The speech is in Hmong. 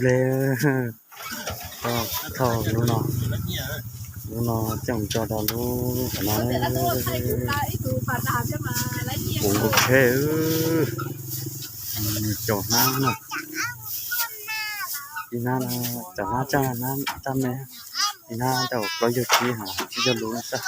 Hle, thauj lub no, lub no coj mus tso rau lub no. Kuv nkaus khe, caum hnab no, ib hnab, caum hnab tsaj, hnab tsaj me, ib hnab tau plaub caug tsib ha, tsib caug lub xwb.